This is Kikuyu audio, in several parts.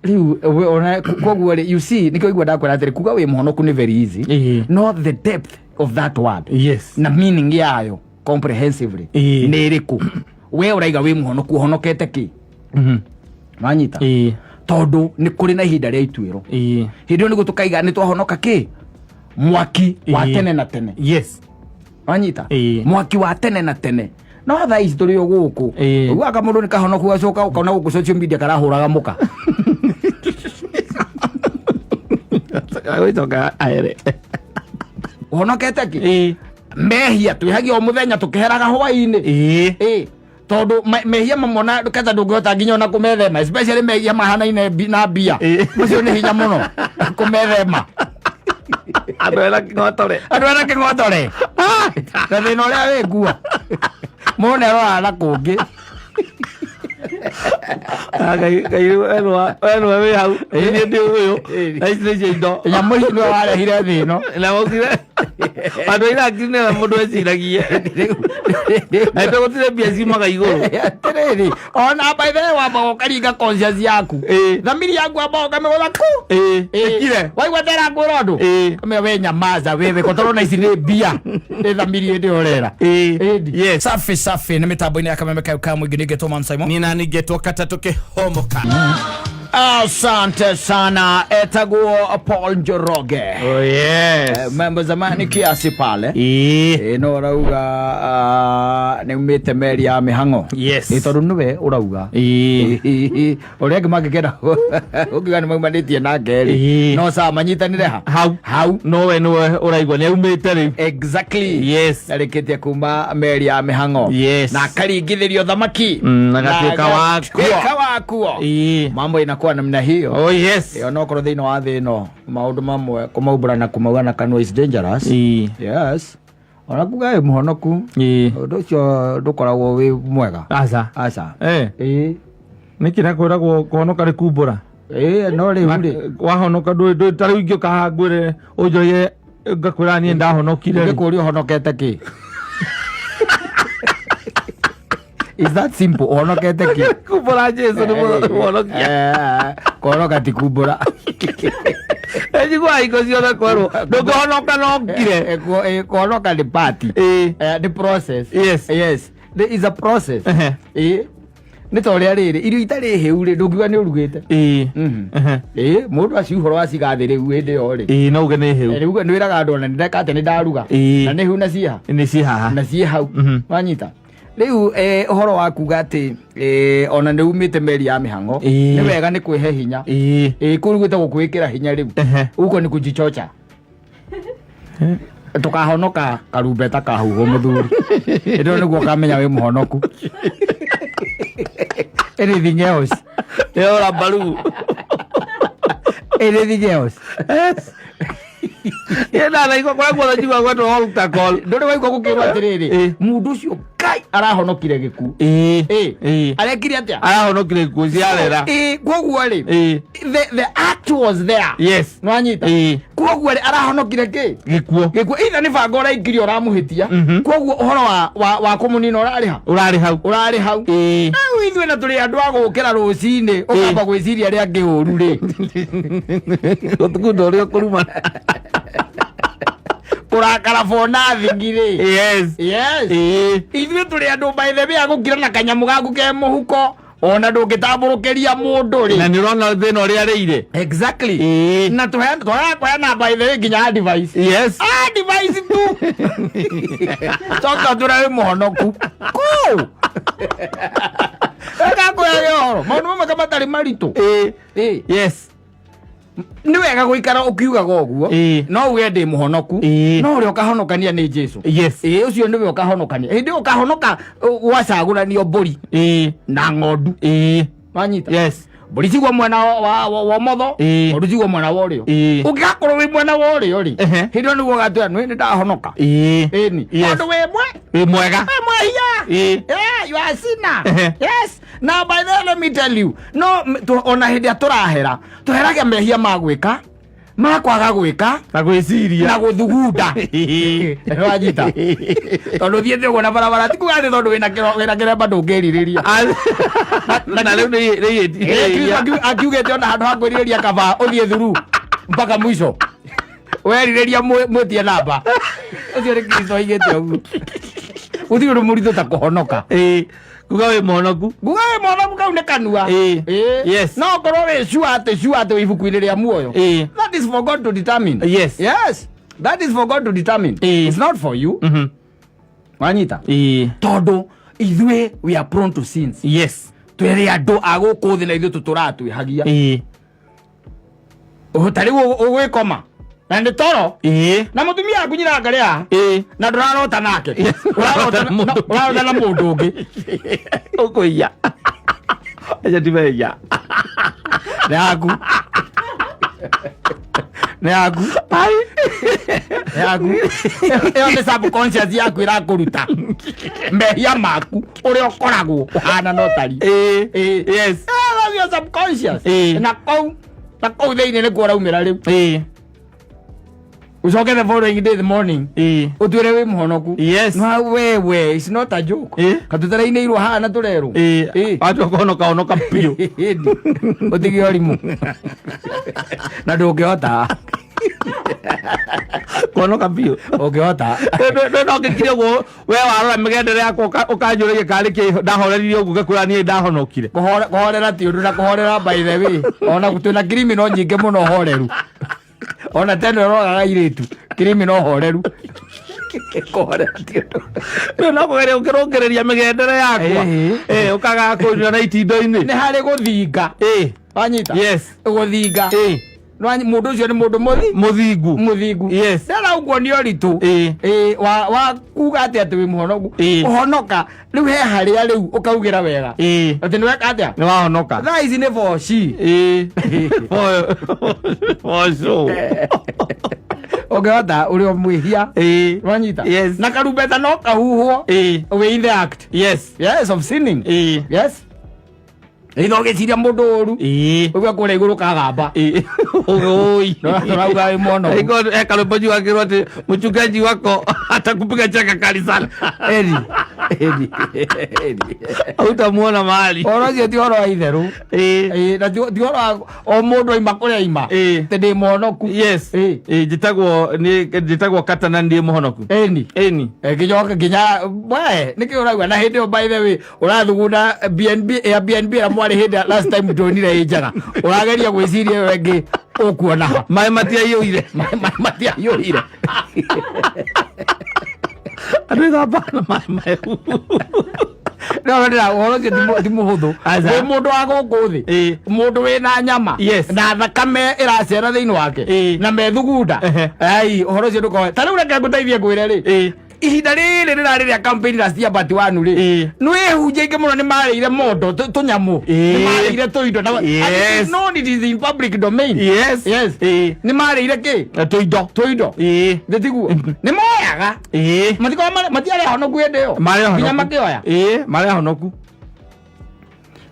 Rĩu we ona koguo rĩ, you see, nĩkĩo igua ndakwĩra atĩrĩ, kuga wĩ mũhonoku nĩ very easy, no the depth of that word na meaning yayo comprehensively nĩ ĩrĩkũ? We ũraiga wĩ mũhonoku, ũhonokete kĩ? Wanyita? Tondũ nĩ kũrĩ na ihinda rĩa ituĩro. Hĩndĩ ĩyo nĩguo tũkaiga nĩ twahonoka kĩ mwaki wa tene na tene. Wanyita? Mwaki wa tene na tene. No thaa ici tũrĩ o gũkũ. Ũiguaga kamũndũ nĩ kahonoku, gacoka ũkona gũkũ social media karahũraga mũka. Agũcoka aere. Ũhonokete kĩ? Mehia twĩhagia o mũthenya, tũkĩheraga hwaĩ-inĩ. Tondũ mehia mamwe na kata ndũngĩhota nginya ona kũmethema, especially mehia mahanaine na mbia. Macio nĩ hinya mũno kũmethema. Andũ ena kĩng'otore. Andũ ena kĩng'otore na thĩna ũrĩa wĩkuo, mũndũ nĩ aroraga na kũngĩ. Ah, Ngai Ngai, we nĩwe wĩ hau, niĩ ndĩ ũyũ na ici nĩcio indo. Nyamũ ici nĩwe warehire thĩ ĩno. Na waugire andũ aira akiri nĩwe mũndũ eciragie aitũ gũtirĩ mbia ciumaga igũrũ. Atĩrĩrĩ, ona by the way, wambaga ũkaringa conscience yaku. Thamiri yaku wambaga ũkamĩgũtha ku. Ĩkire. Waigua tera ngwĩra ũndũ. Kamĩra we nyamaza wewe, kotorona ici nĩ mbia, nĩ thamiri ĩndĩ ũrera. Ĩndi. Safi safi, nĩ mĩtambo-inĩ ya Kameme kayo ka mũingĩ, nĩngetwo Man Simon. Nina ningetwo katatũ kĩhomoka. Asante sana, etagwo Paul Njoroge. Oh yes. Mambo zamani kiasi pale. No ũrauga nĩ umĩte meri ya mĩhang'o. Tondũ nĩwe ũrauga. Ũrĩa angĩ mangĩkenda ũngiuga nĩ maumanĩtie nake rĩ. No sawa, manyitanĩre ha? Hau. Hau. Nowe nĩwe ũraigua nĩ aumĩte rĩu. Arĩkĩtie kuma meri ya mĩhang'o. Na akaringithĩrio thamaki. Agatuĩka Na wakuo. agatuĩka wakuo. Mambo inakuwa namna hiyo. Oh yes. Onokorwo thĩinĩ wa thĩ ĩno maũndũ mamwe kũmaumbũra na kũmauga na kanua is dangerous. Yes, ona kuga wĩ mũhonoku, ũndũ ũcio ndũkoragwo wĩ mwega. Aca. Aca. Nĩkĩ na kwĩragwo kũhonoka nĩ kumbũra? Ĩĩ, no rĩu rĩ, Wahonoka ndũĩ ta rĩu ingĩũka haha ngwĩre ũnjorie, ngakwĩra niĩ ndahonokire rĩ. Ũngĩkũria ũhonokete kĩ? Is that simple, ũhonokete kĩ? Kumbũra Jesu nĩ mũhonokia. Kũhonoka ti kumbũra. Njiguaga hingo ciothe kwerwo ndũngĩhonoka no ngire. Kũhonoka nĩ party. Nĩ process. Yes, there is a process. Nĩ ta ũrĩa rĩrĩ, irio itarĩ hĩu rĩ, ndũngiuga nĩ ũrugĩte. Ĩĩ, mũndũ acio ũhoro wa cigathĩ rĩu hĩndĩ ĩyo rĩ. Ĩĩ, no uge nĩ hĩu. Rĩu nĩ wĩraga andũ ona nĩndeka atĩ nĩ ndaruga. Na nĩ hĩu na ciĩha. Nĩ ciĩ haha. Na ciĩ hau. Wanyita? Rĩu ũhoro wa kuga atĩ ona nĩ umĩte meri ya mĩhang'o, nĩ wega nĩ kwĩhe hinya. Kũu gwĩtagwo kwĩĩkĩra hinya rĩu. Uko nĩ kujichocha. Tũkahonoka karumbeta kahuhwo, mũthuri, hĩndĩ ĩyo nĩguo ũkamenya wĩ mũhonoku. Anything else? Ĩora mbaru. Anything else? Ĩ, ndanaigua kũrĩa guothe njiguaga gwetwo altar call. Ndũrĩ waigua gũkĩrwo atĩrĩrĩ, mũndũ ũcio Ngai arahonokire gĩkuũ? Arekire atĩa? Arahonokire ikuũ ciarera. Koguo rĩ, the act was there. Nwanyita? Koguo rĩ, arahonokire kĩ? Gĩkuũ. Gĩkuũ. Either nĩ banga ũraikirie ũramũhĩtia. Koguo ũhoro wa kũmũnina ũrarĩ ha? Ũrarĩ hau. Ũrarĩ hau. Rĩu ithuĩ na tũrĩ andũ a gũkĩra rũcinĩ ũkamba gwĩciria arĩa angĩ ũru rĩ. Ũtukunda ũrĩa ũkũruma. Kũrakara for nothing rĩ. Ithuĩ tũrĩ andũ, by the way, agũkira na kanyamũ gaku ke mũhuko, ona ndũngĩtambũrũkĩria mũndũ rĩ. Na nĩ ũrona thĩna ũrĩa arĩire. Na twagaga kũheana, by the way, nginya advice. Advice tu coka tũra wĩ mũhonoku kũ ekakwĩra ũhoro maũndũ mamwe ka matarĩ maritũ. Nĩ wega gũikara ũkiugaga ũguo. No uge ndĩ mũhonoku. No ũrĩa ũkahonokania nĩ Jesu. Ĩĩ, ũcio nĩwe ũkahonokania hĩndĩ ĩyo ũkahonoka, gwacagũranio mbũri na ng'ondu. Wanyita? Yes. Mbũri ciguo mwena wa ũmotho, ng'ondu ciguo mwena wa ũrĩo. Ũngĩgakorwo wĩ mwena wa ũrĩo rĩ, hĩndĩ ĩyo nĩguo ũgatwĩra nĩ ndahonoka. Ĩni. Tondũ wĩ mwe Wĩ mwega. Wĩ mwehia. Yeah, you are a sinner. Yes. Now, by the way, let me tell you, no ona hĩndĩ ĩrĩa tũrahera, tũheraga mehia ma gwĩka Makwaga gwĩka na gwĩciria na gũthugunda. Wanyita? Tondũ thiĩte ũguo na barabara, ti kuga atĩ tondũ wĩna kĩremba ndũngĩrirĩria. Na rĩu nĩ Kristo akiugĩte ona handũ ha kwĩrirĩria kaba ũthiĩ thuru mpaka mwisho, werirĩria mwĩtie namba. Ũcio nĩ Kristo oigĩte ũguo. Gũtirĩ ũndũ mũritũ ta kũhonoka. Ĩĩ, kuga wĩ mũhonoku. Nguga wĩ mũhonoku, kau nĩ kanua. Yes. No ũkorwo wĩ sure atĩ wĩ ibuku-inĩ rĩa muoyo, that is for God to determine. Yes, that is for God to determine. It's not for you. Wanyita? Tondũ ithuĩ we are prone to sins. Twĩrĩ andũ a gũkũ thĩ na ithuĩ tũtũraga twĩhagia. Ta rĩu ũgwĩkoma na nĩ toro na mũtumia waku nyina ngarĩa na ndũrarota nake. Ũrarota na mũndũ ũngĩ. Ũkũiya aca ti mehia. Nĩ yaku, nĩ yaku, nĩ yaku. Ĩyo nĩ subconscious yaku ĩrakũruta mehia maku ũrĩa ũkoragwo ũhana no tari. That's your subconscious. Na kũu thĩinĩ nĩkuo ũraumĩra rĩu. Ũcoke the following day, the morning, ũtuĩre wĩ mũhonoku. No wewe, it's not a joke. Katũtarainĩirwo haha na tũrerwo. Watua kũhonoka, honoka biũ. Ũtige ũrimũ na ndũngĩhota. Kũhonoka biũ. Ũngĩhota. No ngĩkire ũguo we warora mĩgendere yakwa ũkanjũragia karĩ kĩ ndahoreririe ũguo ngakwĩra niĩ ndahonokire. Kũhorera ti ũndũ na kũhorera, by the way, ona twĩna criminal nyingĩ mũno horeru, ona teno ĩroraga airĩtu criminal horeru. Kũhorera ti ũndũ. Rĩu no kũgeria ũkĩrũngĩrĩria mĩgendere yakwa. Ũkagaga kũnyua na itindo-inĩ. Nĩ harĩ gũthinga. Wanyita? Yes. Gũthinga. Mũndũ ũcio nĩ mũndũ mũthi Mũthingu. Mũthingu. Ndara ũguo nĩ ũritũ. Wa kuga atĩ wĩ mũhonoku. Kũhonoka rĩu he harĩa rĩu ũkaugĩra wega atĩ nĩ weka atĩa. Nĩ wahonoka. Thaa ici nĩ boci. For sure. Ũngĩhota ũrĩ o mwĩhia. Wanyita? Yes. Na karumbeta no kahuhwo, wĩ in the act, yes, of sinning. Yes, ĩtha ũgĩciria mũndũ ũru, ũguo kũrĩa igũrũ kagamba. Oi. Tũrauga wĩ mũhonoku. Iko karwimbo jiwakirwo ati mchungaji wako atakupiga chaka kali sana. Eri eri eri. Hautamuona mahali. Ũhoro ũcio ti ũhoro wa itherũ. Ĩĩ, na ti ũhoro wa o mũndũ aima kũrĩa aima atĩ ndĩ mũhonoku. Njĩtagwo nĩ njĩtagwo Katana, ndĩ mũhonoku. Ĩni. Ĩni. Nginya nginya we nĩkĩ ũrauga? Na hĩndĩ ĩyo, by the way, ũrathugunda BNB, Airbnb ĩrĩa mwarĩ hĩndĩ last time tuonire ĩ njega, ũrageria gwĩciria ĩyo ĩngĩ ũkuona ha? Maĩ matiaiyũire. Matiaiyũire. Andũ ĩthambana na maĩ mahehu. No ndĩra ũhoro ũcio ti mũhũthũ. Aca. Wĩ mũndũ wa gũkũ thĩ, mũndũ wĩna nyama na thakame ĩracera thĩinĩ wake na methugunda. Ai, ũhoro ũcio ndũkoe. Ta rĩu reke ngũteithie ngwĩre rĩ, ihinda rĩrĩ rĩrarĩ rĩa campaign last year but one rĩ, nĩ wĩhunjia ingĩ mũno nĩ marĩire mondo tũnyamũ, nĩ marĩire tũindo na and it is known, it is in public domain. Yes. Nĩ marĩire kĩ? Tũindo. Tũindo. Ndĩtiguo nĩ moyaga. Matikorwo matiarĩ ahonoku hĩndĩ ĩyo. Marĩ ahonoku. Nginya makĩoya. Ĩĩ, marĩ ahonoku.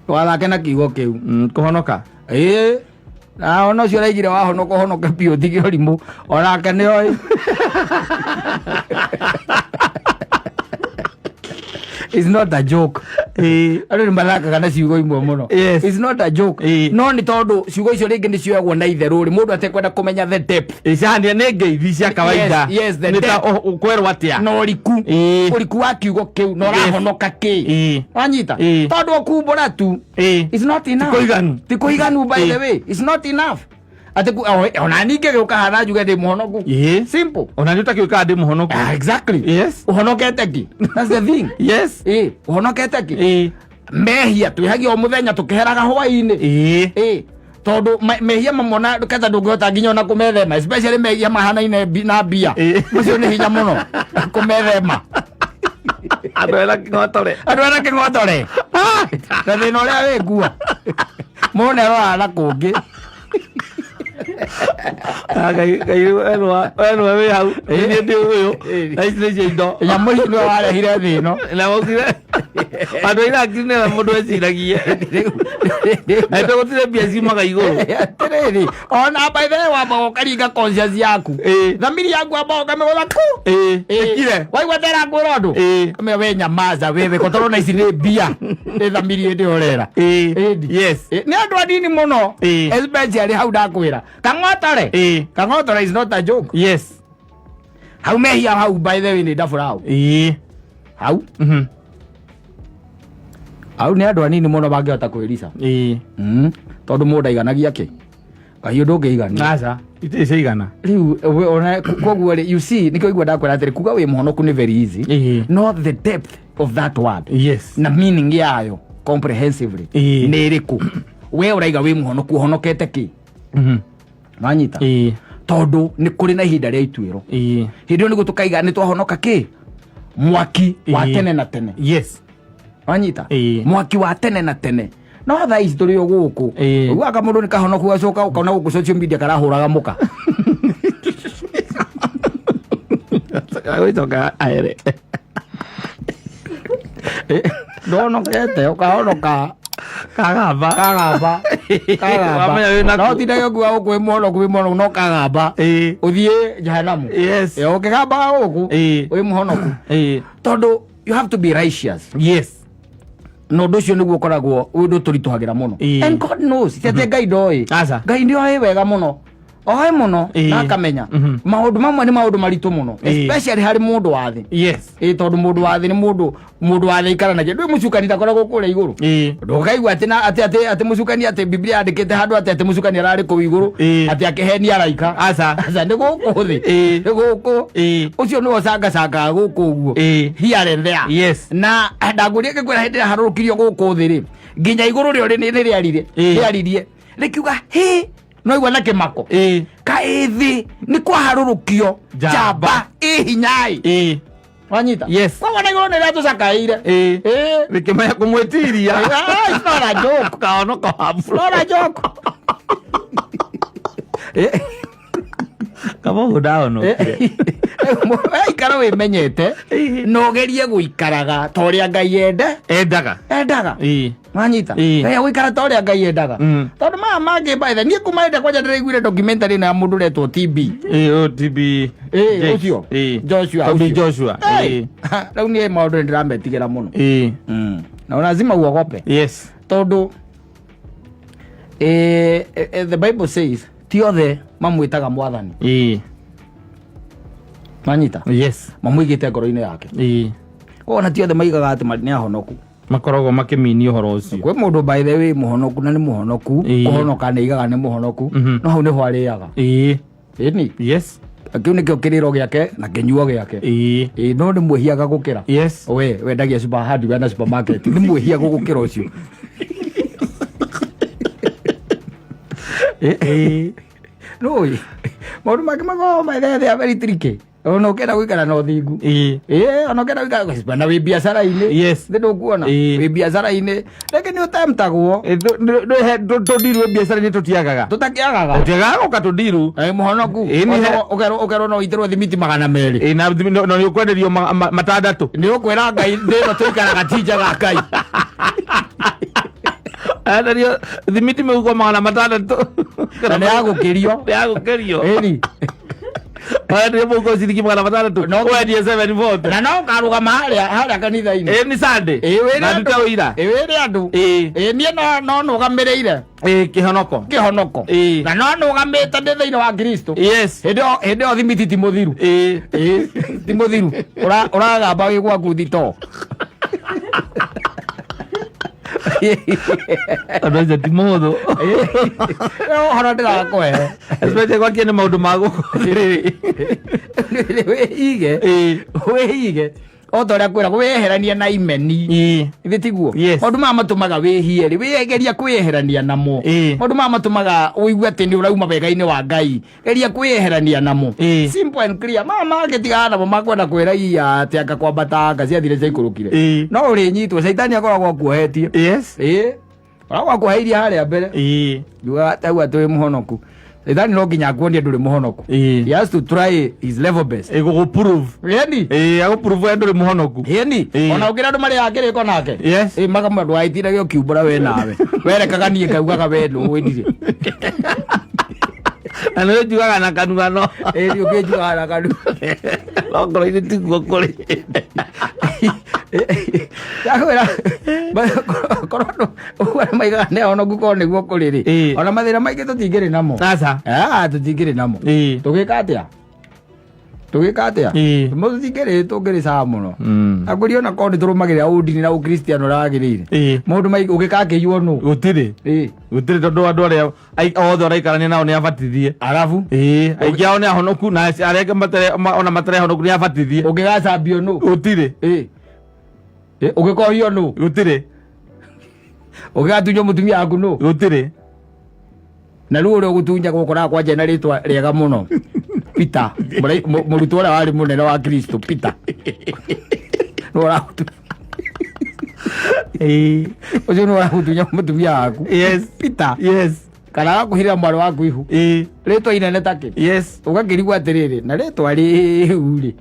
Wathake na kiugo kĩu. Kũhonoka. Ĩĩ, na ona ũcio ũraigire wahonoka, ũhonoke biũ, tige ũrimũ, onake nĩ oĩ. It's not a joke. Andũ nĩ mathakaga na ciugo imwe mũno. It's not a joke. No nĩ tondũ ciugo icio rĩngĩ nĩ cioyagwo na itherũ rĩ, mũndũ atekwenda kũmenya the depth. Icania nĩ ngeithi cia kawaida. Yes, the Nĩ ta depth. ũkwerwo atĩa? Na ũriku. Ũriku wa kiugo kĩu na ũrahonoka kĩ? Wanyita? Tondũ ũkumbũra tu, it's not enough. Ti kũiganu. Ti kũiganu, by the way, it's not enough atĩ ona ningĩ gĩũka haha njuge ndĩ mũhonoku. Simple. Ona nĩ ũtakĩũkaga ndĩ mũhonoku. Ah, exactly. Ũhonokete kĩ? That's the thing. Ĩĩ, ũhonokete kĩ? Mehia twĩhagia o mũthenya tũkĩheraga hwaĩ-inĩ. Ĩĩ, tondũ mehia mamwe na kata ndũngĩhota nginya ona kũmethema, especially mehia mahanaine na mbia. Macio nĩ hinya mũno kũmethema. Andũ ena kĩng'otore. Andũ ena kĩng'otore na thĩna ũrĩa wĩkuo mũndũ nĩaroraga na kũngĩ. Ah, Ngai Ngai, we nĩwe wĩ hau, niĩ ndĩ ũyũ na ici nĩcio indo. Nyamũ ici nĩwe warehire thĩ ĩno. Na waugire Andũ aira akiri nĩwe mũndũ eciragie. Angĩkorwo gũtirĩ mbia ciumaga igũrũ. Atĩrĩrĩ, ona by the way wamba ũkaringa conscience yaku. Thamiri yaku wamba ũkamĩgũtha ku. Ĩkire. Waigua tera kwĩra ũndũ. Kamĩra we nyamaza wewe kotorwo na ici nĩ mbia. Nĩ thamiri ĩndĩ ũrera. Ĩndi. Nĩ andũ anini mũno. Especially hau ndakwĩra. Kang'otore. Kang'otore is not a joke. Hau mehia hau by the way nĩ ndabũrau. Hau. Hau nĩ andũ anini mũno mangĩhota kwĩrica. Tondũ mũndũ aiganagia kĩ? Kahiũ ndũngĩigania. Aca. Itirĩ ciaigana. Rĩu ona koguo rĩ, you see, nĩkĩo igua ndakwĩra atĩrĩ, kuga wĩ mũhonoku nĩ very easy. No the depth of that word na meaning yayo comprehensively nĩ ĩrĩkũ? We ũraiga wĩ mũhonoku, ũhonokete kĩ? Wanyita? Tondũ nĩ kũrĩ na ihinda rĩa ituĩro. Hĩndĩ ĩyo nĩguo tũkaiga nĩ twahonoka kĩ? Mwaki wa tene na tene. Wanyita? Mwaki wa tene na tene. No thaa ici tũrĩ o gũkũ. Ũiguaga mũndũ nĩ kahonoku gacoka ũkona gũkũ social media karahũraga mũka. Agũcoka aere. Ndũhonokete, ũkahonoka. Kagamba. Kagamba. Kagamba. Wamenya wĩ naku. No tindage ũkiuga gũkũ wĩ mũhonoku, wĩ mũhonoku, no kagamba. Ũthiĩ jehanamu. Ũkĩgambaga gũkũ, wĩ mũhonoku. Tondũ you have to be righteous. Na ũndũ ũcio nĩguo ũkoragwo ũndũ tũritũhagĩra mũno. And God knows, ti atĩ Ngai ndoĩ. Aca. Ngai nĩ oĩ wega mũno. Oĩ mũno, na akamenya. Maũndũ mamwe nĩ maũndũ maritũ mũno. Especially harĩ mũndũ wa thĩ. Tondũ mũndũ wa thĩ nĩ mũndũ wa thĩ aikaranagia. Ndũĩ mũcukani ndakoragwo kũrĩa igũrũ. Ndũkaigua atĩ na, atĩ, atĩ, atĩ mũcukani atĩ Biblia yandĩkĩte handũ atĩ, atĩ mũcukani ararĩ kũu igũrũ, atĩ akĩhenia araika. Aca. Aca, nĩ gũkũ thĩ. Nĩ gũkũ. Ũcio nĩwe ũcangacangaga gũkũ ũguo. Here and there. Na ndangũria ngĩkwĩra hĩndĩ ĩrĩa harũrũkirio gũkũ thĩ rĩ, nginya igũrũ rĩo nĩ rĩarire. Rĩaririe. Rĩkiuga, hĩ, no igua na kĩmako. Kaĩ thĩ nĩ kwaharũrũkio Njamba. njamba ĩ hinya-ĩ. Wanyita? Koguo na igũrũ nĩ rĩatũcakaĩire. Rĩkĩmenya kũmwĩtiria. It's not a joke. Kahonoka wa It's not a joke. Kaba ũguo ndahonokire. Ikara wĩmenyete na ũgerie gũikaraga ta ũrĩa Ngai Endaga. endaga. Wanyita? Gũikara ta ũrĩa Ngai endaga. Tondũ maya mangĩ by the niĩ kuma hĩndĩ kwanja ndĩraiguire documentary ĩno ya mũndũ ũretwo TB. O TB. Jakes. Ũcio. Joshua, TB ũcio. Joshua. Rĩu niĩ maũndũ nĩndĩrametigĩra mũno. Na lazima uogope. Tondũ, the Bible says ti othe mamwĩtaga mwathani. Wanyita? Mamũigĩte ngoro-inĩ yake. Koguo na ti othe maigaga atĩ nĩ ahonoku. Makoragwo makĩminia ũhoro ũcio. Kwĩ mũndũ by the way mũhonoku na nĩ mũhonoku, kũhonoka nĩ aigaga nĩ mũhonoku, no hau nĩho arĩaga. Ĩni. Kĩu nĩkĩo kĩrĩro gĩake na kĩnyuo gĩake. No nĩ mwĩhiaga gũkĩra. We wendagia super hardware na supermarket, nĩ mwĩhia gũgũkĩra ũcio. Nũĩ, maũndũ mangĩ makoragwo by the way, they are very tricky. Ona ũkĩenda gũikara na ũthingu. Ona ũkĩenda gũikara na wĩ biacara-inĩ. Nĩ ndũkuona? Wĩ biacara-inĩ. Rĩngĩ nĩ ũtemtagwo. Tũndiru wĩ biacara-inĩ tũtiagaga. Tũtakĩagaga. Tũtiagaga gũka tũndiru. Mũhonoku. Nĩ he- Ũkerwo no ũitĩrwo thimiti magana merĩ. Na no nĩ ũkwenderio matandatũ. Nĩ ũkwĩra Ngai thĩ ĩno tũikaraga ti njega Ngai. Enderio thimiti mĩhuko magana matandatũ. Na nĩ yagũkĩrio. Nĩ yagũkĩrio. Ĩni. Wenderio mũhuko ciringi magana matandatũ. No- Wendie 740. Na no ũkarũgama harĩa kanitha-inĩ. Nĩ Sunday. Wĩre Na andũ. ndute ũira. Wĩre andũ. Niĩ no nũgamĩrĩire. Kĩhonoko. Kĩhonoko. Na no nũgamĩte ndĩ thĩinĩ wa Kristo. Hĩndĩ ĩyo thimiti ti mũthiru. Ti mũthiru. Ũragamba wĩ gwaku thitoo. Andũ acio ti mũhũthũ. Ũhoro ndĩrakũhe. Especially gwakia nĩ maũndũ ma gũkũ. Wĩhige. Wĩhige. O ta ũrĩa kwĩragwo, wĩyeheranie na imeni. Githĩ tiguo? Maũndũ maya matũmaga wĩhie rĩ, wĩgeria kwĩyeherania namo. Maũndũ maya matũmaga ũigue atĩ nĩ ũrauma wega-inĩ wa Ngai. Geria kwĩyeherania namo. Simple and clear. Maya mangĩtigana namo makwenda kwĩraia atĩ anga kwambata anga ciathire ciaikũrũkire. No ũrĩnyitwo, caitani akoragwo akuohetie. Akoragwo akuoheirie harĩa mbere. Njugaga atĩ au atĩ wĩ mũhonoku. Ithani no nginya akuonie ndũrĩ mũhonoku. Ĩĩ. He has to try his level best. Ĩgũgũprove. Ĩni. Ĩĩ, agũprove we ndũrĩ mũhonoku. Ĩni. Ĩĩ. Ona ũngĩra andũ marĩ akĩrĩko nake. Yes. Ĩ makamwĩra ndũgagĩtindage ũkiumbũra we nawe. Werekaga niĩ ngaugaga we ndũĩ ndirĩ. Na nĩ njugaga na kanua no. Ĩni ũkĩnjugaga na kanua. No ngoro-inĩ tiguo kũrĩ. Ndakwĩra korwo andũ ũguo arĩa maigaga nĩ ahonoku korwo nĩguo kũrĩ rĩ. Ĩĩ. Ona mathĩna maingĩ tũtingĩrĩ namo. Aca. Ah, tũtingĩrĩ namo. Ĩĩ. Tũgĩka atĩa? Tũgĩka atĩa? Ĩĩ. Tũtingĩrĩ tũngĩrĩ sawa mũno. Mm. Akwĩria ona korwo nĩ tũrũmagĩrĩra ũndini na ũkristiano ũrĩa wagĩrĩire. Ĩĩ. Maũndũ maingĩ ũgĩkakĩiywo nũ? Gũtirĩ. Ĩĩ. Gũtirĩ tondũ andũ arĩa othe ũraikarania nao nĩ abatithie. Arabu Ĩĩ, aingĩ ao nĩ ahonoku na arĩa angĩ ona matarĩ ahonoku nĩ abatithie. ũngĩgacambio nũ? Gũtirĩ. Ĩĩ. Ĩ, ũgĩkohio nũ? Gũtirĩ. Ũgĩgatunywo mũtumia waku nũ? Gũtirĩ. Na rĩu ũrĩa ũgũtunyagwo ũkoraga kwanja na rĩtwa rĩega mũno. Peter, mũrutwo ũrĩa warĩ mũnene wa Kristo, Peter. Nĩwe ũragũtunya. Ĩĩ. Ũcio nĩwe ũragũtunya mũtumia waku. Yes. Peter. Yes. Kana agakũhithĩra mwarĩ waku ihu. Ĩĩ. Rĩtwa inene takĩ. Yes. Ũgakĩrigwo atĩrĩrĩ, na rĩtwa rĩu rĩ,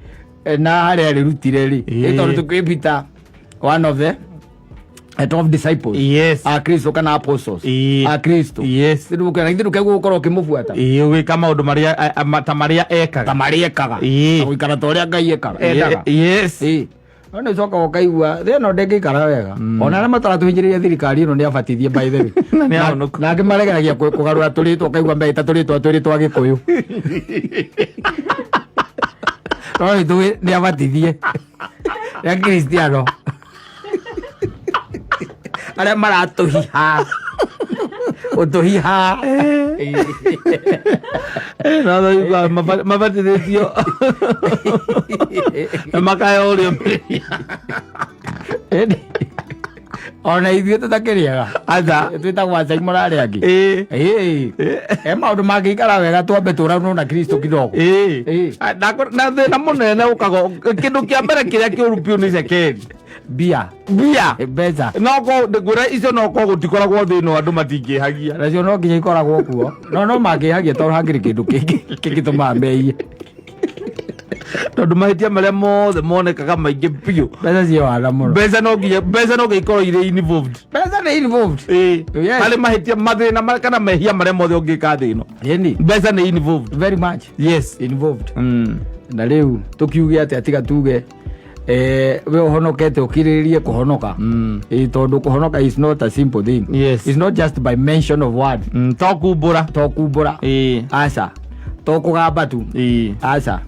na harĩa rĩrutire rĩ. Ĩĩ. Ĩ tondũ tũkĩ Peter, one of the 12 disciples. Yes. A Kristo kana apostles. Ĩĩ. A Kristo. Yes. Ithuĩ ndũkaigua gũkorwo ũkĩmũbuata. Ĩĩ, ũgĩka maũndũ marĩa ta marĩa ekaga. Ta marĩa ekaga. Ĩĩ. Na gũikara ta ũrĩa Ngai ekaga. Endaga. Yes. Ĩĩ. No nĩ ũcokaga ũkaigua thĩ ĩno ndĩngĩikara wega. Ona arĩa mataratũhinyĩrĩria thirikari ĩno nĩ abatithie by the way. Na nĩ ahonoku. Na angĩ maregeragia kũgarũra tũrĩtwa ũkaigua mbeita tũrĩtwa twĩrĩ twa Gĩkũyũ. No ithuĩ nĩ abatithie. Nĩ Akristiano. Arĩa maratũhiha. Ũtũhiha. No thaigua mabatithĩtio na makaheo ũrĩa mĩrĩria. Ĩni. Ona ithuĩ tũtakĩrĩaga. Aca. Twĩtagwo acai mũrarĩa angĩ. Ĩĩ. Ĩĩ. He maũndũ mangĩikara wega twambe tũranwo na Kristo kidogo. Ĩĩ. Ĩĩ. Na thĩna mũnene ũkaga kĩndũ kĩa mbere kĩrĩa kĩũru biũ nĩ cekeri. Mbia. Mbia. Mbeca. No ngwĩra icio no ko gũtikoragwo thĩ ĩno andũ matingĩhagia. Nacio no nginya ikoragwo kuo. No no mangĩhagia tondũ hangĩrĩ kĩndũ kĩngĩ kĩngĩtũmaga meiye. Tondũ mahĩtia marĩa mothe monekaga maingĩ biũ. Mbeca ciĩ wana mũno. Mbeca no nginya mbeca no nginya ikorwo irĩ involved. Mbeca nĩ involved. Ĩĩ. Yes. Harĩ mahĩtia mathĩna kana mehia marĩa mothe ũngĩka thĩ ĩno. Ĩni. Mbeca nĩ involved. Very much. Yes. Involved. Mm. Na rĩu tũkiuge atĩa tiga tuge we ũhonokete ũkirĩrĩrie kũhonoka. Mm. Tondũ kũhonoka is not a simple thing. Yes. It's not just by mention of word. Mm, to kumbũra. To kumbũra. Ĩĩ. Aca. To kũgamba tu. Ĩĩ. Aca.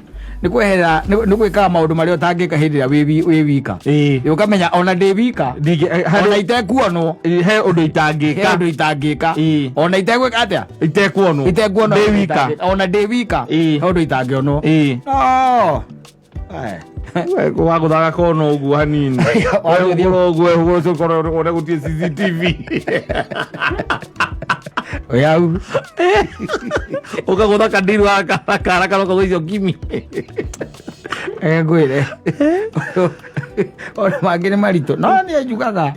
Nĩ kweherera nĩ gwĩkaga maũndũ marĩa ũtangĩka hĩndĩ ĩrĩa wĩ wika. Ĩĩ. Ũkamenya ona ndĩ wika. Ona itekuonwo. He ũndũ itangĩka. He ũndũ itangĩka. Ĩĩ. Ona itegwĩka atĩa? Itekuonwo. Itekuonwo. Ndĩ wika. Ona ndĩ wika. Ĩĩ. He ũndũ itangĩonwo. Ĩĩ. No. Wagũthaga kona ũguo hanini. Wegũkora ũguo ũguo ũcio ũkorwo one gũtirĩ CCTV. Oyau. Ũkagũtha kandiru gaka kara karoka gũicio kimi. Ngwĩre. Ona mangĩ nĩ maritũ. No niĩ njugaga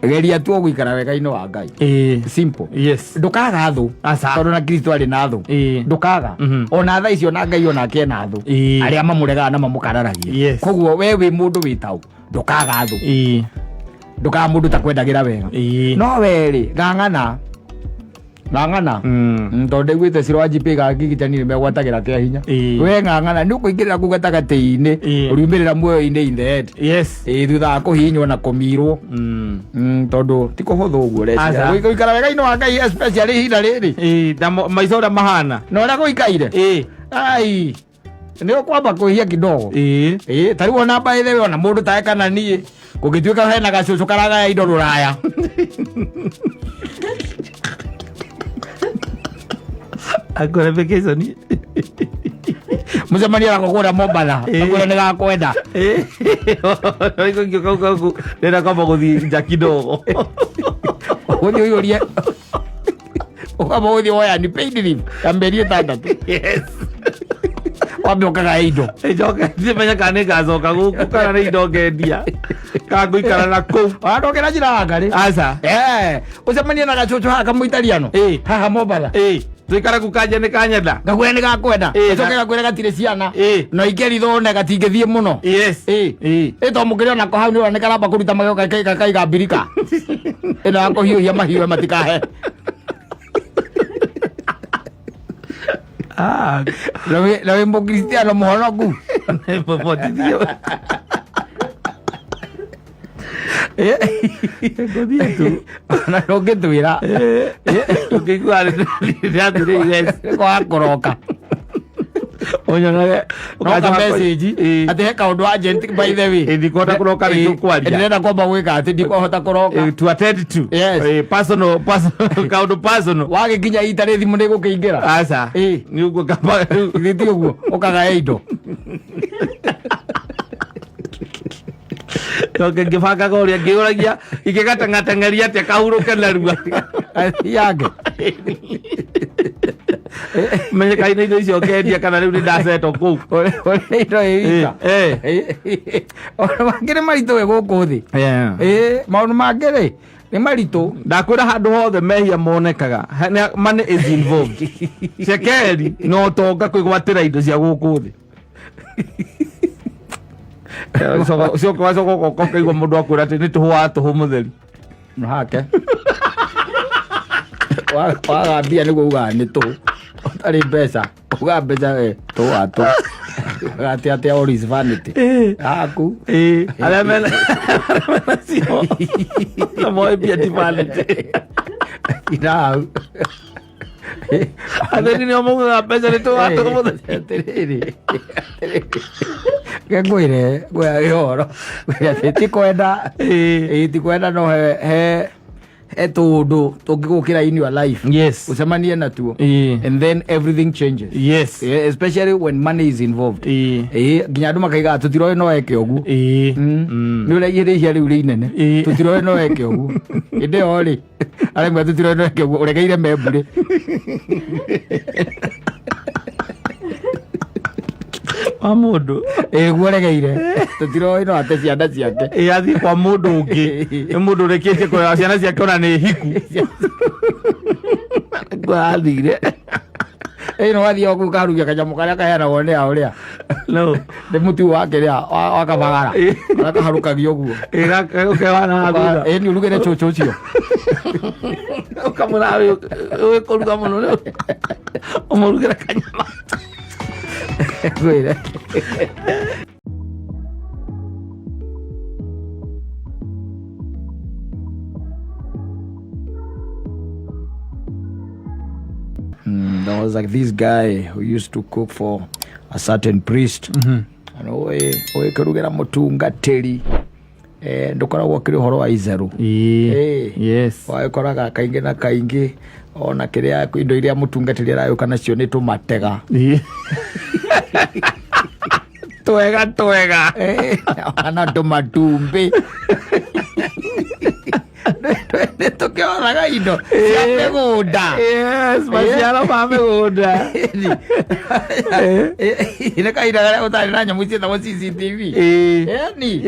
geria tu gũikara wega-inĩ wa Ngai. Ĩĩ. Simple. Yes. Ndũkaga thũ. Aca. Tondũ na Kristo arĩ na thũ. Ĩĩ. Ndũkaga. Ona thaa icio na Ngai onake ena thũ. Ĩĩ. Arĩa mamũregaga na mamũkararagia. Yes. Koguo we wĩ mũndũ wĩ taũ ndũkaga thũ. Ĩĩ. Ndũkaga mũndũ takwendagĩra wega. Ĩĩ. No we rĩ ng'ang'ana. Ng'ang'ana. Tondũ ndaiguĩte Ciro wa GP ga Gigitani nĩ megwatagĩra kĩa hinya. Ĩĩ. We ng'ang'ana nĩ ũkũingĩrĩra kũu gatagatĩ-inĩ Ĩĩ. ũriumĩrĩra muoyo-inĩ in the end. Yes. Ĩĩ thutha wa kũhihinywo na kũmirwo. Tondũ ti kũhũthũ ũguo Aca. ũreciria. Gũikara wega-inĩ wa Ngai especially ihinda rĩrĩ. Ĩĩ, na maica ũrĩa mahana. Na ũrĩa gũikaire. Ĩĩ. Ai. Nĩ ũkwamba kwĩhia kidogo. Ĩĩ. Ĩĩ, ta rĩu ona by the way ona mũndũ tae kana niĩ kũngĩtuĩka hena gacũcũ karagaya indo rũraya. Akore vacation. Mũcemanio nako kũrĩa Mombatha. Ĩĩ. Akwĩra nĩ gakwenda. Ĩĩ. Ngĩũka kau ndĩrenda kwamba gũthiĩ nja kidogo. Ũthiĩ ũiyũrie. Ũkamba gũthiĩ woya ni paid leave ya mĩeri ĩtandatũ. Yes. Wambe ũkagaya indo. Njoke ndimenye kana nĩngacoka gũkũ kana nĩ indo ngendia. Kana ngũikara na kũu. Ona ndokĩra njĩra ya ngarĩ. Aca. Ũcemanie na gacũcũ haha kamũitariano. Ĩĩ. Haha Mombatha. Ĩĩ. Tuikare kukanja nĩ kanyenda. Gakwĩra nĩ gakwenda. Ĩ, Gacoke gakwĩre gatirĩ ciana. Ĩ. Na ingĩrithwo one gatingĩthiĩ mũno. Yes. Ĩ. Ĩ. Ĩ to mũkĩrĩ onako hau nĩ ũrona nĩ karamba kũruta magego gakaiga mbirika ĩno ya kũhiũhia mahiũ matikahe. Ah, Na wĩ mũkristiano mũhonoku. Botithio. Ngũthiĩ tu. Na ndũngĩtwĩra. Ũngĩigua ndĩrathire. Kwaga kũroka. Ũnyonage Noka message atĩ he kaũndũ urgent, by the way. Ĩ, ndikũhota kũroka rĩngĩ kwaria. Ndĩrenda kwamba gwĩka atĩ ndikũhota kũroka. To attend to. Yes. Personal, personal, kaũndũ personal. Wagĩkinya ita rĩ thimũ nĩ gũkĩingĩra. Aca. Ĩ. Nĩ ũguo kaba. Githĩ ti ũguo ũkagaya indo. Coke ngĩbangaga ũrĩa ngĩũragia ingĩgateng'ateng'eria atĩa kahurũke narua. Yake. Menye kaina indo icio ngendia kana rĩu nĩ ndacetwo kũu. Ũrĩa indo ĩ wika. Maũndũ mangĩ nĩ maritũ wĩ gũkũ thĩ. Ĩ, maũndũ mangĩ rĩ nĩ maritũ. Ndakwĩra handũ hothe mehia monekaga money is involved, cekeri na ũtonga kwĩgwatĩra indo cia gũkũ thĩ. Coka wacoka ũgoka ũkaigua mũndũ akwĩra atĩ nĩ tũhũ wa tũhũ mũtheri. Hake waga mbia nĩguo ugaga nĩ tũhũ, ũtarĩ mbeca ugaga mbeca tũhũ wa tũhũ atĩ atĩ all is vanity haku. Ĩ, arĩa mena cio na moĩ mbia ti vanity. Ina hau. Atheni nĩo maugaga mbeca nĩ tũhũ wa tũhũ mũtheri. Atĩrĩrĩ, ke ngwĩre ngwĩra ũhoro ngwĩre atĩ ti kwenda. Ĩ, ti kwenda, no he tũũndũ tũngĩgũkĩra in your life, ũcemanie natuo, and then everything changes. Yeah, especially when money is involved. Ĩ, nginya andũ makaiga tũtiroĩ no eke ũguo. Nĩ ũrĩa ihĩrĩhia rĩu rĩ inene. Tũtiroĩ no eke ũguo hĩndĩ ĩyo rĩ aremwe tũtiroĩ no eke ũguo ũregeire memburĩ. Wa mũndũ. Ĩ, guo ũregeire tũtiroĩ no ate ciana ciake. Ĩ, athiĩ kwa mũndũ ũngĩ, nĩ mũndũ ũrĩkĩtie kũrera ciana ciake ona nĩ hiku nĩkuo athire. Ĩ, no wathiĩ kũu karugia kanyamũ karĩa kaheanagwo nĩ a ũrĩa No. Nĩ mũtu wa kĩrĩa wa kabagara karĩa kaharũkagio ũguo. Ũkewana thutha. Ĩ, nĩ ũrugĩre cũcũ ũcio. Ũkamwĩra wĩ kũruga mũno rĩu ũmũrugĩre kanyama. Ngwĩre. There was like this guy who used to cook for a certain priest. And oĩ kũrugĩra mũtungatĩri ndũkoragwo ũkĩrĩ ũhoro wa itheru. Ĩ. Wagĩkoraga kaingĩ na kaingĩ ona kĩrĩa indo iria mũtungatĩri aragĩũka nacio nĩ tũmatega. Twega twega. Ona tũmatumbĩ nĩ tũkĩoraga indo cia mĩgũnda. Yes, maciaro ma mĩgũnda. Nĩ kahinda karĩa ũtarĩ na nyamũ ciĩtagwo CCTV. Ĩni.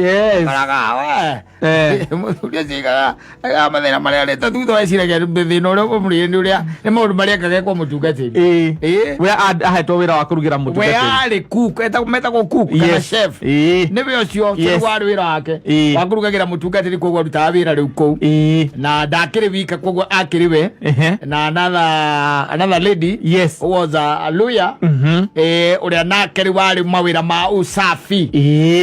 Koraga we mũthuri ũcio aigaga aigaga mathĩna marĩa arĩte thutha weciragia thĩna ũrĩa ũmũrĩire nĩ ũrĩa nĩ maũndũ marĩa ekaga kwa mũtungatĩri. Ĩ. We ahetwo wĩra wa kũrugĩra We mũtungatĩri. arĩ cook, metagwo cook kana chef. Nĩwe ũcio warĩ wĩra wake wa kũrugagĩra mũtungatĩri, koguo arutaga wĩra rĩu kũu na ndakĩrĩ wika, koguo akĩrĩ we na another lady who was a lawyer, ũrĩa nake rĩu warĩ mawĩra ma usafi,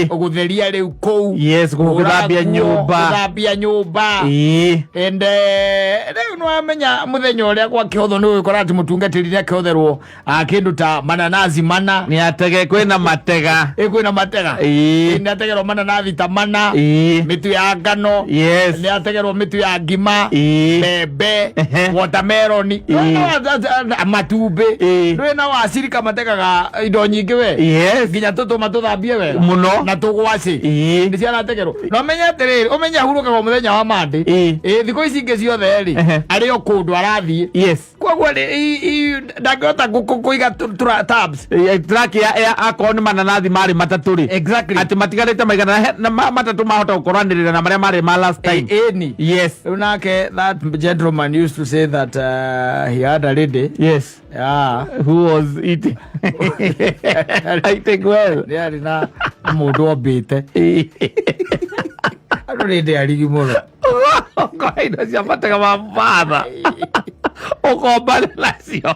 gũtheria rĩu kũu. Gũthambia Kũhũra nguo, nyũmba. Gũthambia nyũmba. And rĩu nĩwamenya mũthenya ũrĩa gwakĩhothwo nĩ ũgĩkora atĩ mũtungatĩri nĩ akĩhotherwo kĩndũ ta mananazi mana. Nĩ atege kwĩna matega. Ĩ, kwĩna matega. Nĩ ategerwo mananathi ta mana, mĩtu ya ngano, nĩ ategerwo mĩtu ya ngima, mbembe, watermelon, matumbĩ. Ndũĩ na wacirika mategaga indo nyingĩ we, nginya tũtũma tũthambie wega Mũno. na tũgwacĩ nĩ ciarategerwo. Na ũmenye atĩrĩrĩ, ũmenye ahurũkaga mũthenya wa Monday. Ĩ, thikũ ici ingĩ ciothe rĩ, arĩ o kũndũ arathiĩ, koguo ndangĩhota kũiga tabs. Track ya akorwo nĩ mananathi marĩ matatũ rĩ, atĩ matigarĩte maigana na matatũ mahota gũkoranĩrĩra na marĩa marĩ ma last time. Ĩni. Yes. Rĩu nake that gentleman used to say that he had a lady. Yes. Yeah. Who was eating eating well. Nĩ arĩ na mũndũ ombĩte. Andũ nĩ ndĩ arigi mũno. Ũkoya indo cia matega ma batha ũkombane nacio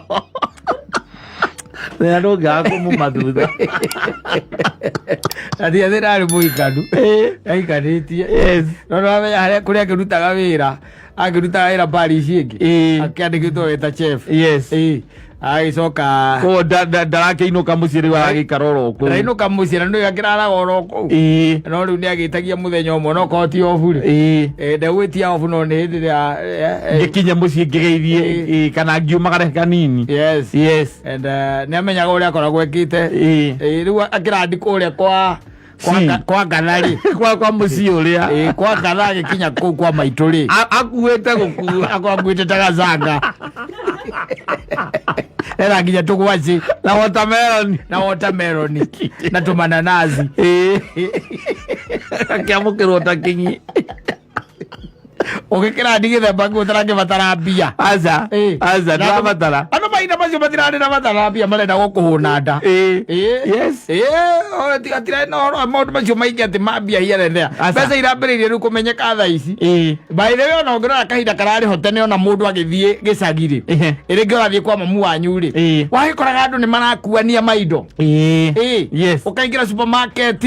thĩna ndũngĩaga kũmuma thutha. Na ti atĩ ndarĩ mũikanu. Aikanĩtie. Yes. No nĩwamenya harĩa kũrĩa akĩrutaga wĩra. Akĩrutaga wĩra parish ĩngĩ. Akĩandĩkĩtwo wĩ ta chef. Yes. Agĩcoka Koguo ndarakĩinũka mũciĩ rĩu aragĩikara oro kũu. Ndainũka mũciĩ na nĩwe akĩraraga oro kũu. No rĩu nĩ agĩtagia mũthenya ũmwe no korwo ti obu rĩ. Ndegwĩtia obu no nĩ hĩndĩ ĩrĩa Ngĩkinye mũciĩ ngĩgeithie kana ngiumagare kanini. Yes. Yes. And nĩ amenyaga ũrĩa akoragwo ekĩte. Rĩu akĩrandi kũrĩa kwa kwa Si. kwa ngatha rĩ. Kwa mũciĩ ũrĩa. Kwa ngatha agĩkinya kũu kwa maitũ rĩ. Akuĩte gũkua. Akorwo akuĩte ta gacanga. Ena nginya tũgwacĩ. Na watermelon. Na watermelon. Na tũmananazi. Akĩamũkĩrwo ta kĩng'i. Ũgĩkĩra ndigĩthemba kĩu ũtarakĩbatara mbia. Aca. Aca ndĩrabatara. Andũ mahinda macio matirarĩ na batara mbia marenda gũkũhũna nda. Yes. Tigatiraĩ na ũhoro wa maũndũ macio maingĩ atĩ ma mbia here and there. Aca. Mbeca irambĩrĩirie rĩu kũmenyeka thaa ici. By the way ona ũngĩrora kahinda kararĩ ho tene ona mũndũ agĩthiĩ gĩcagi rĩ. Rĩngĩ ũrathiĩ kwa mamu wanyu rĩ. Wagĩkoraga andũ nĩ marakuania maindo. Yes. Ũkaingĩra supermarket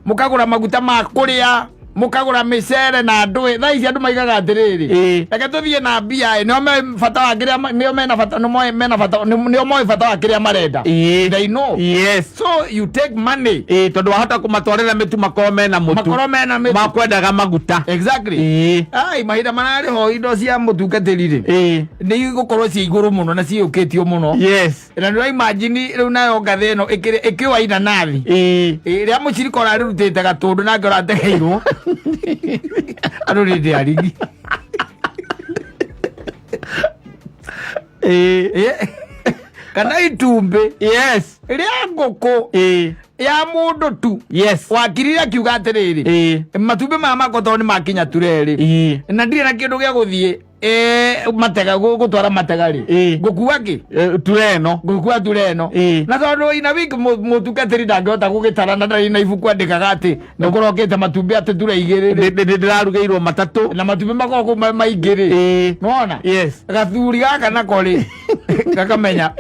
mũkagũra maguta ma kũrĩa mũkagũra mĩcere na ndũĩ. Thaa ici andũ maigaga atĩrĩrĩ. Reke tũthiĩ na mbia ĩ, nĩo me bata wa kĩrĩa nĩo mena bata, nĩo moĩ mena bata, nĩo moĩ bata wa kĩrĩa marenda. They know. Yes. So you take money. Tondũ wahota kũmatwarĩra mĩtu makorwo mena mũtu. Makorwo mena mĩtu. Makwendaga maguta. Exactly. Ai, mahinda mararĩ ho indo cia mũtungatĩri rĩ. Nĩ igũkorwo ciĩ igũrũ mũno na ciĩyũkĩtio mũno. Yes. Na nĩ imagine rĩu nayo ngathĩ ĩno ĩkĩoa inanathi. Rĩa mũcirika ũrarĩrutĩte gatũndũ nake ũrategeirwo. Andũ nĩ ndĩ arigi. Kana itumbĩ. Yes. Rĩa ngũkũ. Ya mũndũ tu. Yes. Wakirire akiuga atĩrĩrĩ. Matumbĩ maya makwa tondũ nĩ makinya turerĩ. Na ndirĩ na kĩndũ gĩa gũthiĩ. Matega, gũtwara matega rĩ. Ngũkua kĩ? Ture ĩno. Ngũkua ture ĩno. Na tondũ ina wiki mũtungatĩri ndangĩhota gũgĩtara na ndarĩ na ibuku andĩkaga atĩ nĩ kũrokĩte matumbĩ atĩ ture igĩrĩ rĩ. Ndĩrarugĩirwo matatũ. Na matumbĩ makoragwo maingĩ rĩ. Nĩwona? Yes. Gathuri gaka nako rĩ, gakamenya.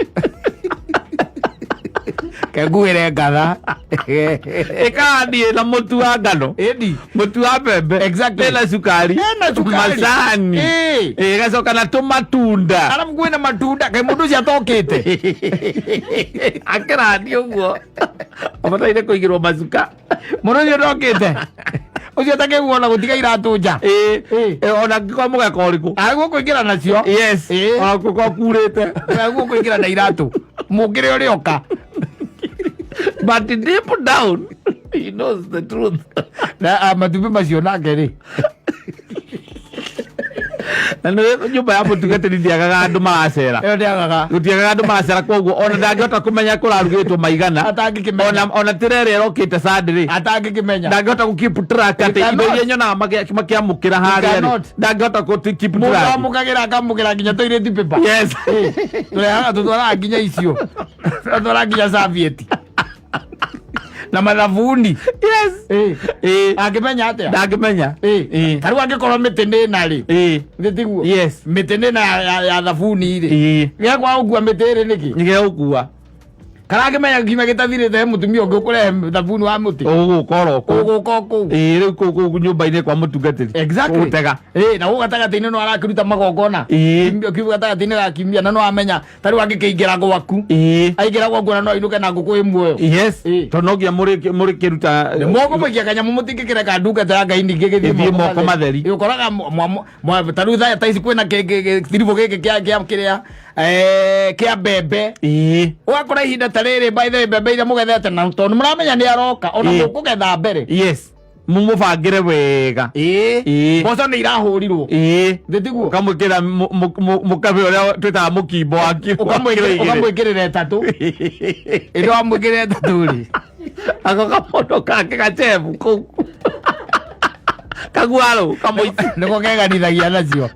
Kenguĩre ngatha. Ĩkarathiĩ na mũtu wa ngano. Ĩndi. Mũtu wa mbembe. Exactly. Ĩna cukari. Ĩna cukari. Macani. Ĩgacoka na tũmatunda. Arabu kwĩna matunda. Kaĩ mũndũ ũcio atokĩte? Akĩrathiĩ ũguo. Abataire kũigĩrwo macuka. Mũndũ ũcio ndokĩte. Ũcio atakĩguo ona gũtiga iratũ nja. Ona angĩkorwo mũgeka ũrĩkũ? Agwo kũingĩra nacio. Yes. Ona angĩkorwo kurĩte. Agwo kũingĩra na iratũ. Mũngĩrĩ ũrĩa ũka. But deep down, he knows the truth. Na matumbĩ macio nake rĩ. Na nĩ nyũmba ya mũtungatĩri ndĩagaga andũ maracera. Ĩyo ndĩagaga. Gũtiagaga andũ maracera koguo ona ndangĩhota kũmenya kũrarugĩtwo maigana. Atangĩkĩmenya. Ona tĩra ĩrĩa ĩrokĩte Sunday rĩ. Atangĩkĩmenya. Ndangĩhota gũ keep track atĩ He indo cannot. iria nyonaga makĩamũkĩra harĩa rĩ. cannot. Ndangĩhota gũ keep Mũndũ track. amũkagĩra akamũkĩra nginya toilet paper. Yes. Tũrehaga tũtwaraga nginya icio. Tũtwaraga nginya serviette. Na mathabuni. Yes. Angĩmenya atĩa? Ndangĩmenya. Ta rĩu angĩkorwo mĩtĩ nĩ ĩna rĩ. Nĩ tiguo? Yes. Mĩtĩ nĩ ĩna ya thabuni rĩ. Gĩa kwaga gũkua mĩtĩ ĩrĩ nĩkĩ? Nĩ gĩa gũkua. Kana angĩmenya kiumia gĩtathirĩte he mũtumia ũngĩ ũkũrehe thabuni wa mũtĩ. Ũgũka oro kũu. Ũgũka o kũu. Rĩu kũu nyũmba-inĩ kwa mũtungatĩri. Exactly. Gũtega. Na gũkũ gatagatĩ-inĩ no arakĩruta magongona. Kiumia kĩu gatagatĩ-inĩ ga kiumia na no amenya ta rĩu angĩkĩingĩra gwaku. Aingĩra gwaku na no ainũke na ngũkũ ĩ muoyo. Yes. Tondũ no nginya mũrĩkĩruta. Nĩ mũkũmũikia kanyamũ mũtingĩkĩreka ndungata ya Ngai ningĩ gĩthiĩ Ĩthiĩ moko matheri. Ũkoraga ta rĩu thaa ta ici kwĩna gĩtiribũ gĩkĩ kĩa kĩrĩa, kĩa mbembe. Ũgakora ihinda ta rĩrĩ, by the way, mbembe iria mũgethete na tondũ mũramenya nĩ aroka, ona mũkũgetha mbere. Yes. Mũmũbangĩre wega. Mboco nĩ irahũrirwo. Thĩ tiguo? Ũkamwĩkĩra mũkabe ũrĩa twĩtaga mũkimbo wa kiro igĩrĩ. Ũkamwĩkĩrĩra ĩtatũ. Ĩndĩ wamwĩkĩrĩra ĩtatũ rĩ. Ako kamondo kake gachebu kũu. Kaguarũ kamũici. Nĩko keganithagia nacio.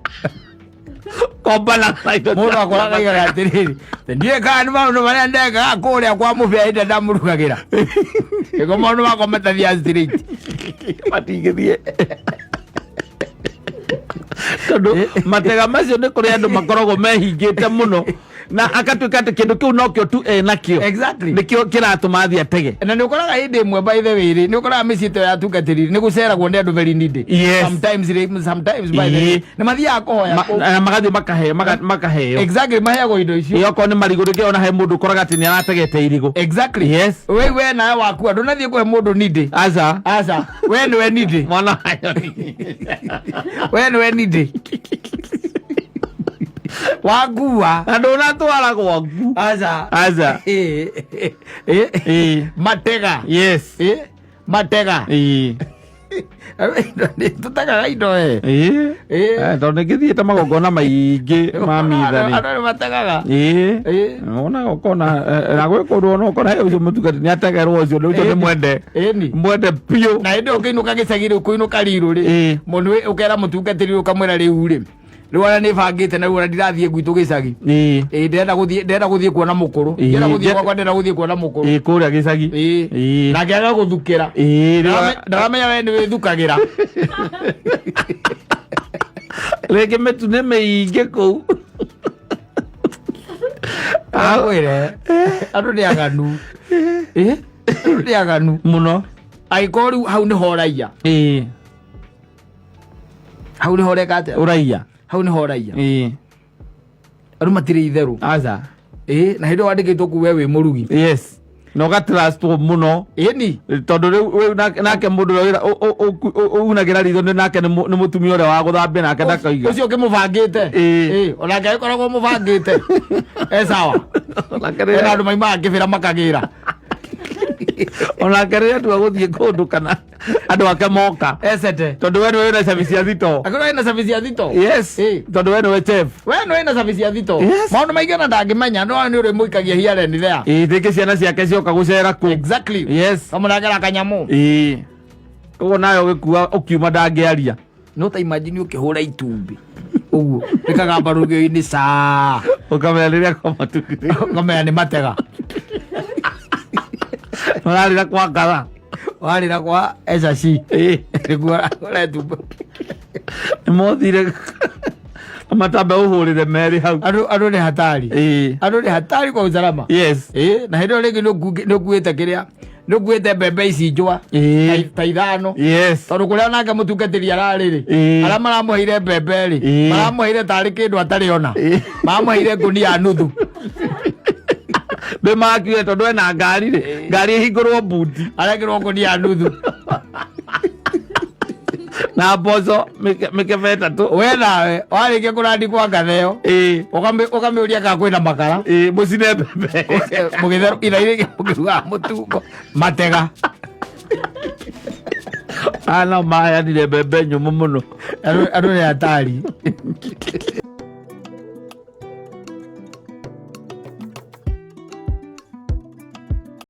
Kombana na indo. Mũndũ akoraga aigaga atĩrĩrĩ, ndiũĩ kana nĩ maũndũ marĩa ndekaga kũrĩa kwa mũbĩa hĩndĩ ndamũrugagĩra, nĩko maũndũ makwa matathiaga straight. Matingĩthiĩ tondũ matega macio nĩ kũrĩ andũ makoragwo mehingĩte mũno na akatuĩka atĩ kĩndũ kĩu nokĩo tu enakĩo. Nĩkĩo kĩratũma athiĩ atege. Na nĩ ũkoraga hĩndĩ ĩmwe, by the way rĩ, nĩ ũkoraga mĩciĩ ta ya atungatĩri nĩ gũceragwo nĩ andũ very needy. Sometimes rĩ, sometimes, by the way, nĩ mathiaga kũhoya kũu. Na magathiĩ makaheo. Exactly, maheagwo indo icio. Ĩ, okorwo nĩ marigũ, rĩngĩ ona he mũndũ ũkoraga atĩ nĩ arategete irigũ. We nawe wakua ndũnathiĩ kũhe mũndũ needy. Aca. Aca, we nĩwe needy. Mwana wa nyoni. We nĩwe needy wakua. Na ndũnatwara gwaku. Aca. Aca. Matega. Matega. Tũtegaga indo we. Tondũ nĩ ngĩthiĩte magongona maingĩ ma mitha rĩ. Andũ nĩ mategaga. Wonaga ũkona na gwĩ kũndũ ona ũkona he ũcio mũtungati nĩ ategerwo, ũcio nĩ ũcio nĩ mwende. Mwende biũ. Na hĩndĩ ĩyo ũkĩinũka gĩcagi rĩ, ũkũinũka rirũ rĩ, mũndũ ũkera mũtungatĩri, ũkamwĩra, rĩu rĩ, rĩu ona nĩ bangĩte na rĩu ona ndirathiĩ gwitũ gĩcagi. Ĩ, ndĩrenda gũthiĩ kuona mũkũrũ. Ndĩrenda gũthiĩ gwakwa, ndĩrenda gũthiĩ kuona mũkũrũ. Ĩ, kũrĩa gĩcagi. Nake agagũthukĩra. Rĩu Ndaramenya we nĩ wĩthukagĩra. Rĩngĩ mĩtu nĩ mĩingĩ kũu. Akwĩre andũ nĩ aganu. Andũ nĩ aganu. Mũno. Angĩkorwo rĩu hau nĩho ũraiya, hau nĩho ũreka atĩa? Ũraiya. Hau nĩho ũraiya. Andũ matirĩ itherũ. Aca. Na hĩndĩ ĩyo wandĩkĩtwo kuu we wĩ mũrugi. Yes, na ũgatrustwo mũno. Tondũ rĩu nake mũndũ ũrĩa unagĩra ritho nĩ nake nĩ mũtumia ũrĩa wa gũthambia nake ndakaiga. Ũcio ũkĩmũbangĩte. Onake agĩkoragwo mũbangĩte e sawa. Onake ena rĩrĩa andũ maimaga kĩbĩra makagĩra. Onake rĩrĩa tua gũthiĩ kũndũ kana andũ ake moka, esete. Tondũ we nĩwe wĩna cabi cia thito. Akorwo ena cabi cia thito. Tondũ we nĩwe chef. We nĩwe ena cabi cia thito. Maũndũ maingĩ ona ndangĩmenya, no nĩ ũrĩmũikagia here and there. Rĩngĩ ciana ciake cioka gũcera kũ. Kamũnengera kanyamũ. Koguo nawe ũgĩkua ũkiuma ndangĩaria. No ta imagine ũkĩhũra itumbĩ ũguo rĩkagamba rũgĩo-inĩ caa. Ũkamenya rĩrĩa kwa matumbĩ. Ũkamenya nĩ matega. Mararĩra kwa ngatha. Warĩra kwa ecaci nĩguo ũra itumbĩ. Nĩ mothire matambe ũhũrĩre merĩ hau. Andũ nĩ hatari. Andũ nĩ hatari kwa usalama. Na hĩndĩ ĩyo rĩngĩ nĩ ũkuĩte kĩrĩa, nĩ ũkuĩte mbembe ici njũa ta ithano, tondũ kũrĩa nake mũtungatĩri ararĩ rĩ, arĩa maramũheire mbembe rĩ, maramũheire tarĩ kĩndũ atarĩ ona, maramũheire ngũnia nuthu. Ndĩ makiuge tondũ ena ngari rĩ, ngari ĩhingũrwo buti. Arekĩrwo ngũnia nuthu. Na mboco mĩkebe 3. We nawe warĩkia kũrandi kwa ngatheo, ũkamĩũria kana kwĩna makara. Mũcine mbembe. Mũgĩtherũ ithairĩ mũkĩrugaga mũtungo matega. Ana maheanire mbembe nyũmũ mũno. Andũ nĩ hatari.